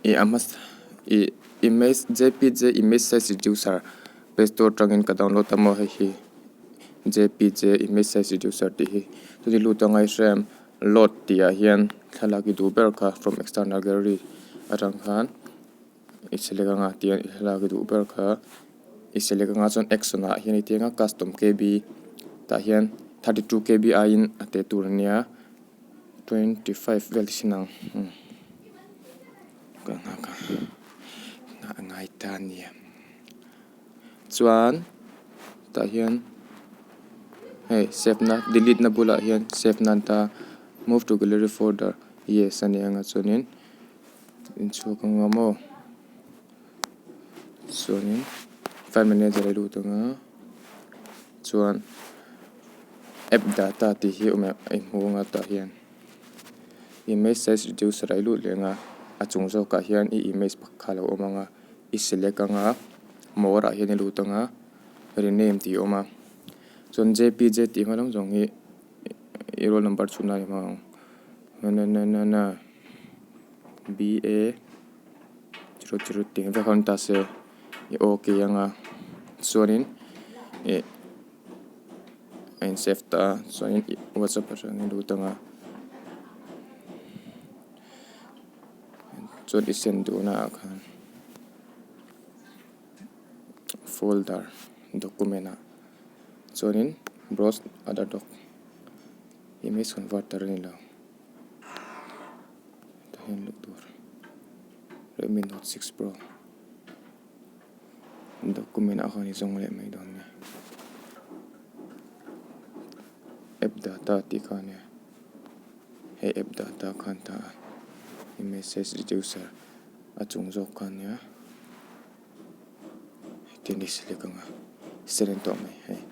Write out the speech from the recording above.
Ih a hmasa ih image jpg image size reducer play store atangin ka download a maw hei hi jpg image size reducer tih hi chuti lut anga i hria em load tih ah hian thlalak i duh ber kha from external gallery atang khan i select anga tihian i thlalak i duh ber kha i select anga chuan action ah hian i ti anga custom kb tah hian 32 kb aiin a teh tur ania. 25 vel sin ang ka nghak a nghah a ngai ta a nia chuan tah hian hei save na delete na bulah hian save nan ta move to gallery folder yes a ni ang a chuanin inchhuak ang a maw chuanin file manager a lut ang a chuan. App data tih hi awm a i hmu anga tah hian image size reducer a i lut leh anga a chung zawkah hian i image pakhat a lo awm anga i select anga more ah hian i lut anga rename tih a awm a chuan jpg tih hma lam zawng hi i roll number chhun lai a hmang ang na b a zero zero tih ang vek a awm ta se i ok anga chuanin ih. A in save ta a chuanin ih whatsapp atangin a lut ang a chuan i send duhna ah khan folder document ah chuanin browse other doc image converter a ni lo tah hian luh tur redmi note 6 pro. Document ah khan i zawng leh mai dawn nia. App data tih kha ania. Hei app data khan ta a image size reducer a chung zawk kha ania. Hetiang hi select anga send tawh mai hei.